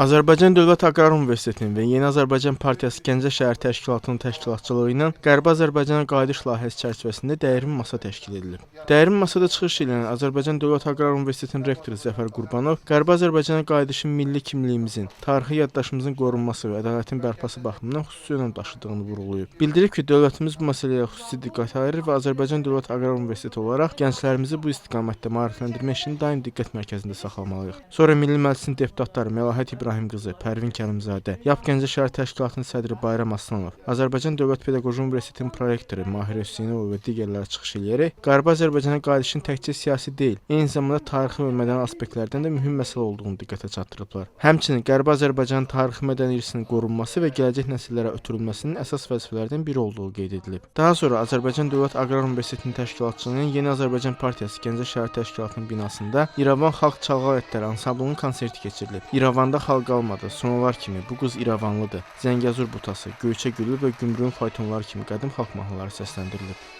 Azərbaycan Dövlət Aqrar Universitetinin və Yeni Azərbaycan Partiyası Gəncə şəhər təşkilatının təşkilatçılığı ilə Qərbi Azərbaycana qayıdış layihəsi çərçivəsində dəyirmi masa təşkil edilib. Dəyirmi masada çıxış edən Azərbaycan Dövlət Aqrar Universitetinin rektoru Zəfər Qurbanov Qərbi Azərbaycana qayıdışın milli kimliyimizin, tarixi yaddaşımızın qorunması və ədalətin bərpası baxımından xüsusi önəm daşıdığını vurğulayıb. Bildirib ki, dövlətimiz bu məsələyə xüsusi diqqət ayırır və Azərbaycan Dövlət Aqrar Universiteti olaraq gənclərimizi bu istiqamətdə maarifləndirmə işini daim diqqət mərkəzində saxlamalıyıq. Sonra Milli Məclisin deputatları Məlahət İbrahimqızı, Pərvin Kərimzadə, YAP Gəncə şəhər təşkilatının sədri Bayram Aslanov, Azərbaycan Dövlət Pedaqoji Universitetinin prorektoru Mahir Hüseynova və digərləri çıxış eləyərək Qərbi Azərbaycana qayıdışın təkcə siyasi deyil, eyni zamanda tarixi və mədəni aspektlərdən də mühüm məsələ olduğunu diqqətə çatdırıblar. Həmçinin Qərbi Azərbaycanın tarixi mədəni irsinin qorunması və gələcək nəsillərə ötürülməsinin əsas vəzifələrdən biri olduğu qeyd edilib. Daha sonra Azərbaycan Dövlət Aqrar Universitetinin təşkilatçılığının Yeni Azərbaycan Partiyası Gəncə şəhər təşkilatının binasında İrəvan Xalq Çalğı Alətləri ansamblının konserti keçirilib. İrəvanda xalq qalmadı, sonalar kimi bu qız İrəvanlıdır. Zəngəzur butası, Göyçə gülü və Gümrüyün faytonları kimi qədim xalq mahnıları səsləndirilib.